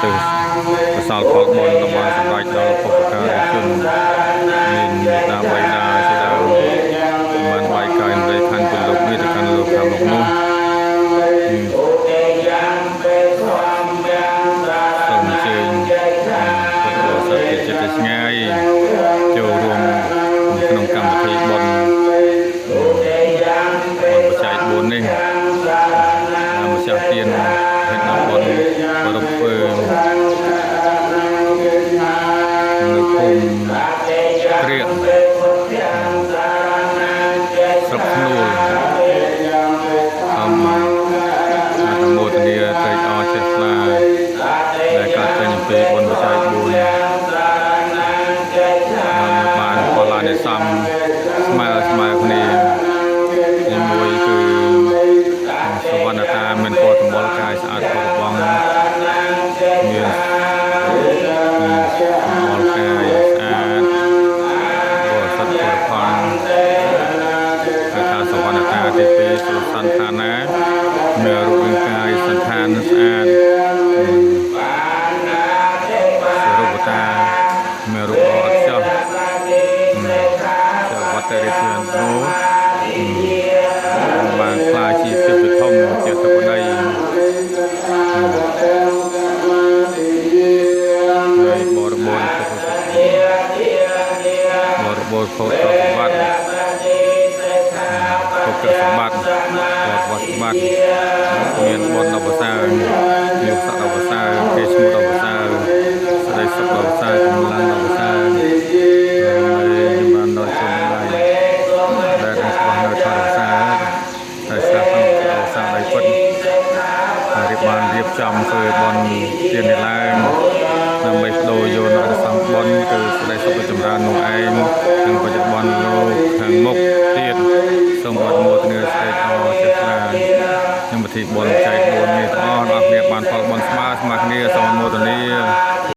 ទិសកុសលផលបុណ្យតំបន់សម្រេចដល់បុព្វការីជនមានមេត្តាបិតាជាដើមបានបាយកាយនៃខណ្ឌពីលោកនេះទៅកាន់លោកខាងមុខនោះសូមអញ្ជើញពុទ្ធបរិស័ទជាចិត្តឆ្ងាយចូលរួមក្នុងកម្មវិធីបុណ្យបុណ្យបច្ច័យ4នេះម្ចាស់ទានហេតុដល់បុណ្យប្រពធ្វើនៅភូមិត្រៀកស្រុកស្នួលសូមអនុមោទនាត្រេកអរជ្រះថ្លាដែលកើតចេញអំពីបុណ្យបច្ច័យ4បានផលអានិសង្សស្មើស្មើគ្នាទីមួយគឺសវណ្ណតាមានពណ៌សម្បុរកាយស្អាតពណ៌បងមានសម្បុរកាយស្អាតបរិសុទ្ធបរិផលគឺថាសវណ្ណតាទី2សុសន្តានាមានរូបរាងកាយសន្តានស្អាតសរុបតាមានរូបល្អឥតខ្ចោះចវត្តរិទ្ធិនោះបានក្លាយជាទេពធំជាធិបតីហើយបរិបូរណ៍បរិបូរណ៍ភោគសម្បត្តិភោគសម្បត្តិបរិវត្តសម្បត្តិមានបុណ្យដល់ប្រសើរមានស័ក្តិដល់ប្រសើរគេឈ្មោះដល់ប្រសើរស្ដីសុខដល់ប្រសើរកម្លាំងដល់ប្រសើរហើយចម្រើនដល់ជនដៃដែលនឹងស្បោះនៅធរសាតែស្ដាប់ក្នុងអសាដៃពិតហើយរៀបបានរៀបចំធ្វើបុណ្យទាននេះឡើងដើម្បីបដូរយកនៅសង្ឃបុណ្យគឺស្ដីសុខចម្រើននោះឯងនិងបច្ចុប្បន្នលោកខាងមុខទៀតសូមអនុមោទនាស្ដីអរជ្រះថ្លាខ្ញុំពិធីបុណ្យចែក4នេះទាំងអស់អ្នកគ្នាបានផលបុណ្យស្មើស្មើគ្នាសូមអនុមោទនា។